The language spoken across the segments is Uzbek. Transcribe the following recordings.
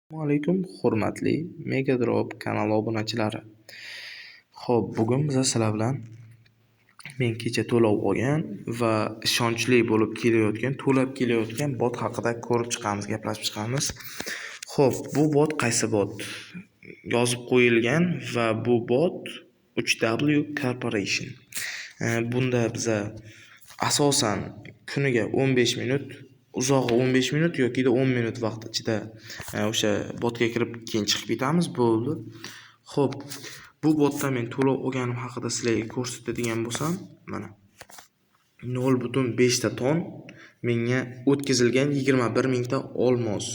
Assalomu alaykum, hurmatli Megadrop kanali obunachilari. Xo'p, bugun biz sizlar bilan men kecha to'lov olgan va ishonchli bo'lib kelayotgan, to'lab kelayotgan bot haqida ko'rib chiqamiz, gaplashib chiqamiz. Xo'p, bu bot qaysi bot? Yozib qo'yilgan va bu bot 3W Corporation. Bunda biza asosan kuniga 15 minut, uzog'i 15 minut yokida 10 minut vaqt ichida o'sha botga kirib keyin chiqib ketamiz, bo'ldi. Xo'p, bu botdan men to'lov olganim haqida sizlarga ko'rsatadigan bo'lsam, mana 0.5 ta ton menga o'tkazilgan 21 mingta olmos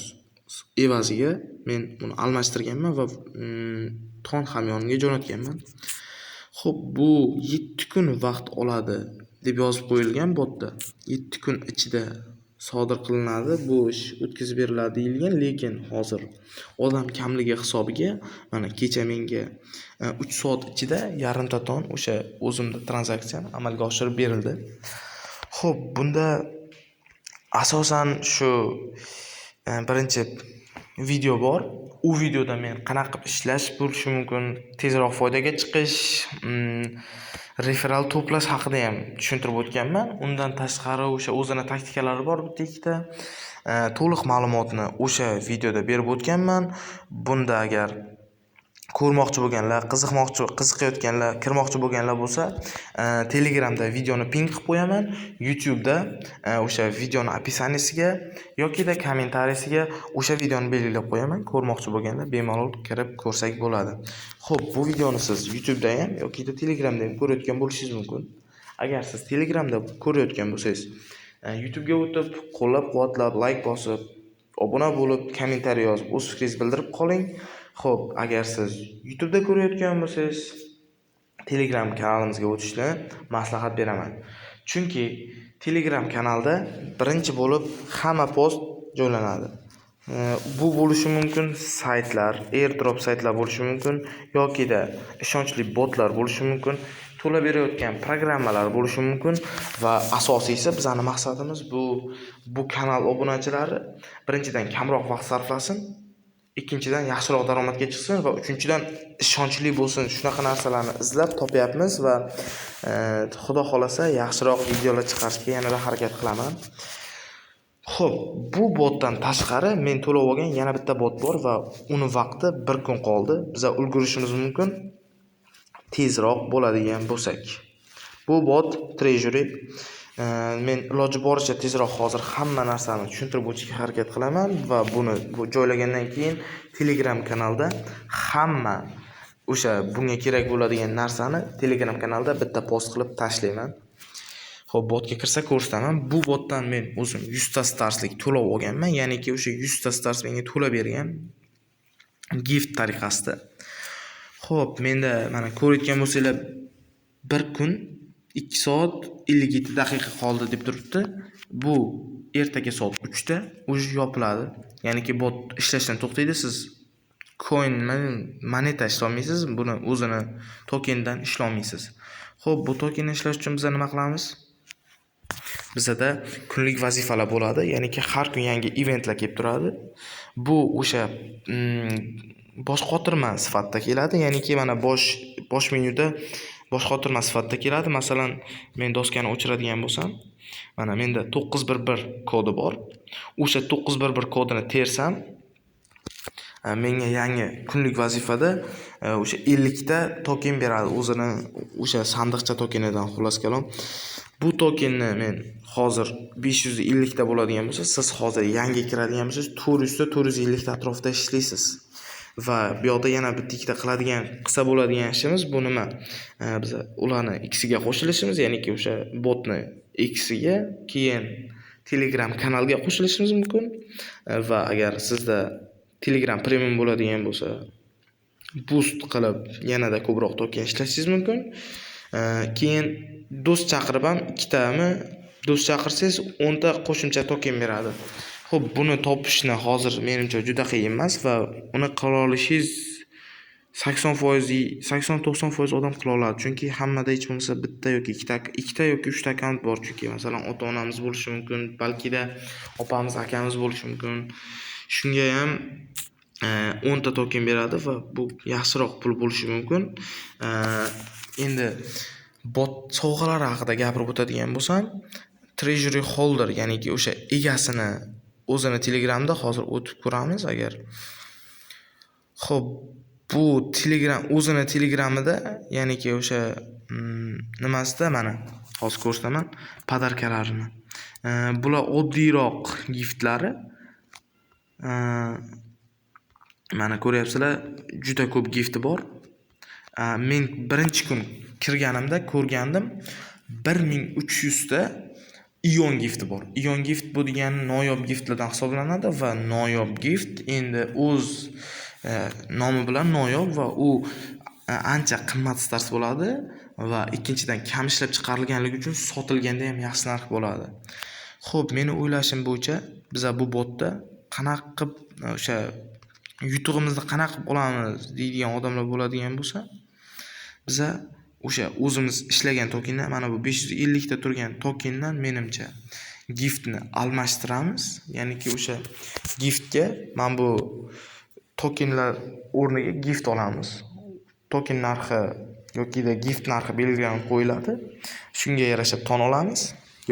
evaziga men buni almashtirganman va ton hamyoniga jo'natganman. Xo'p, bu 7 kun vaqt oladi deb yozib qo'yilgan botda. 7 kun ichida sodir qilinadi, bu ish o'tkazib beriladi deyilgan, lekin hozir odam kamligi hisobiga mana kecha menga 3 soat ichida yarimta ton o'sha o'zimda tranzaksiyani amalga oshirib berildi. Xo'p, bunda asosan shu birinchi video bor. U videoda men qanaqa qilib ishlash bo'lishi mumkin, tezroq foydaga chiqish, referal to'plash haqida ham tushuntirib o'tganman. Undan tashqari o'sha o'zini taktikalari bor bitta ikkita. To'liq ma'lumotni o'sha videoda berib o'tganman. Bunda agar ko'rmoqchi bo'lganlar, qiziqayotganlar, kirmoqchi bo'lganlar bo'lsa, Telegramda videoni pin qilib qo'yaman. YouTube'da o'sha videoni описание siga yokida kommentariyasiga o'sha videoni belgilab qo'yaman. Ko'rmoqchi bo'lganlar bemalol kirib ko'rsak bo'ladi. Xo'p, bu videoni siz YouTube'da ham yokida Telegramda ham ko'rayotgan bo'lishingiz mumkin. Agar siz Telegramda ko'rayotgan bo'lsangiz, YouTube'ga o'tib, qo'llab-quvvatlab, like bosib, obuna bo'lib, kommentariy yozib, o'z fikringizni bildirib qoling. Xo'p, agar siz YouTube'da ko'rayotgan bo'lsangiz, Telegram kanalimizga o'tishni maslahat beraman. Chunki Telegram kanalda birinchi bo'lib hamma post joylanadi. Bu bo'lishi mumkin saytlar, airdrop saytlar bo'lishi mumkin yokida ishonchli botlar bo'lishi mumkin, to'lab berayotgan programmalar bo'lishi mumkin va asosiysi bizani maqsadimiz bu kanal obunachilari birinchidan kamroq vaqt sarflasin, ikkinchidan yaxshiroq daromadga chiqsin va uchinchidan ishonchli bo'lsin. Shunaqa narsalarni izlab topyapmiz va xudo xolasa yaxshiroq videolar chiqarishga yanada harakat qilaman. Xo'p, bu botdan tashqari men to'lov olgan yana bitta bot bor va uni vaqti bir kun qoldi. Biza ulgurishimiz mumkin tezroq bo'ladigan bo'lsak. Bu bot Treasury. Men iloji boricha tezroq hozir hamma narsani tushuntirib o'tishga harakat qilaman va buni bu joylagandan keyin Telegram kanalda hamma o'sha bunga kerak bo'ladigan narsani Telegram kanalda bitta post qilib tashlayman. Xo'p, botga kirsa ko'rsataman. Bu botdan men o'zim 100 ta starslik to'lov olganman, ya'niki o'sha 100 ta stars menga to'lab bergan gift tariqasida. Xo'p, menda mana ko'rayotgan bo'lsanglar 1 kun 2 soat 57 daqiqa qoldi deb turibdi. Bu ertaga soat 3 da уже yopiladi. Ya'niki bot ishlashdan to'xtaydi. Siz coin moneta ishlolmaysiz, buni o'zini tokendan ishlolmaysiz. Xo'p, bu tokenni ishlash uchun biz nima qilamiz? Bizada kunlik vazifalar bo'ladi, ya'niki har kun yangi eventlar kelib turadi. Bu o'sha bosh qotirma sifatida keladi, ya'niki mana bosh menyuda bosh qotirma sifatida keladi. Masalan, men doskani o'chiradigan bo'lsam, mana menda 911 kodi bor. O'sha 911 kodini tersam, menga yangi kunlik vazifada o'sha 50 ta token beradi o'zini o'sha sandiqcha tokenidan, xullas kalom. Bu tokenni men hozir 550 ta bo'ladigan bo'lsa, siz hozir yangi kiradigan bo'lsangiz 400 ta 450 ta atrofida ishlaysiz. Va bu yoqda yana bitta ikkita qiladigan qilsa bo'ladigan ishimiz bu nima? Biz ularni X-iga qo'shilishimiz, ya'niki o'sha botni X-iga, keyin Telegram kanalga qo'shilishimiz mumkin. Va agar sizda Telegram Premium bo'ladigan bo'lsa, boost qilib yanada ko'proq token ishlashingiz mumkin. Keyin do'st chaqirib ham ikkitami do'st chaqirsangiz 10 ta qo'shimcha token beradi. Xo'p, buni topishni hozir menimcha juda qiyin emas va uni qila olishingiz 80%, 80-90% odam qila oladi. Chunki hammada hech bo'lmasa bitta yoki ikkita yoki uchta akkaunt bor. Chunki masalan ota-onamiz bo'lishi mumkin, balkida opamiz, akamiz bo'lishi mumkin. Shunga ham 10 ta token beradi va bu yaxshiroq pul bo'lishi mumkin. Endi bot sovg'alari haqida gapirib o'tadigan bo'lsam, Treasury Holder, ya'niki o'sha egasini o'zini Telegramda hozir o'tib ko'ramiz agar. Xo'p, bu Telegram o'zini Telegramida, ya'niki o'sha nimasida mana hozir ko'rsataman подарка larini. Bular oddiyroq giftlari. Mana ko'ryapsizlar, juda ko'p gifti bor. Men birinchi kun kirganimda ko'rgandim, 1300 ta Ion gifti bor. Ion gift bu degani noyob giftlardan hisoblanadi va noyob gift endi o'z nomi bilan noyob va u ancha qimmat stars bo'ladi va ikkinchidan kam ishlab chiqarilganligi uchun sotilganda ham yaxshi narx bo'ladi. Xo'p, meni o'ylashim bo'yicha biza bu botda qanaqa qilib o'sha yutug'imizni qanaqa qilib olamiz deydigan odamlar bo'ladigan bo'lsa, biza o'sha o'zimiz ishlagan tokendan, mana bu 550 ta turgan tokendan menimcha giftni almashtiramiz. Ya'niki o'sha giftga mana bu tokenlar o'rniga gift olamiz. Token narxi yokida gift narxi belgilanib qo'yiladi. Shunga yarasha ton olamiz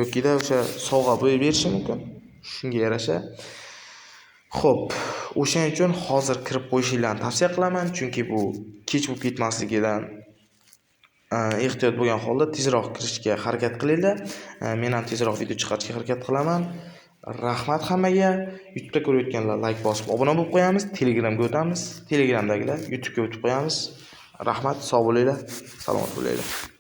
yokida o'sha sovg'a berishi mumkin. Shunga yarasha. Xo'p, o'shaning uchun hozir kirib qo'yishinglarni tavsiya qilaman, chunki bu kech bo'lib ketmasligidan ehtiyot bo'lgan holda tezroq kirishga harakat qilinglar. Men ham tezroq video chiqarishga harakat qilaman. Rahmat hammaga. YouTube'da ko'rayotganlar like bosib obuna bo'lib qo'yamiz. Telegramga o'tamiz. Telegramdagilar YouTube'ga o'tib qo'yamiz. Rahmat, sog' bo'linglar, salomat bo'linglar.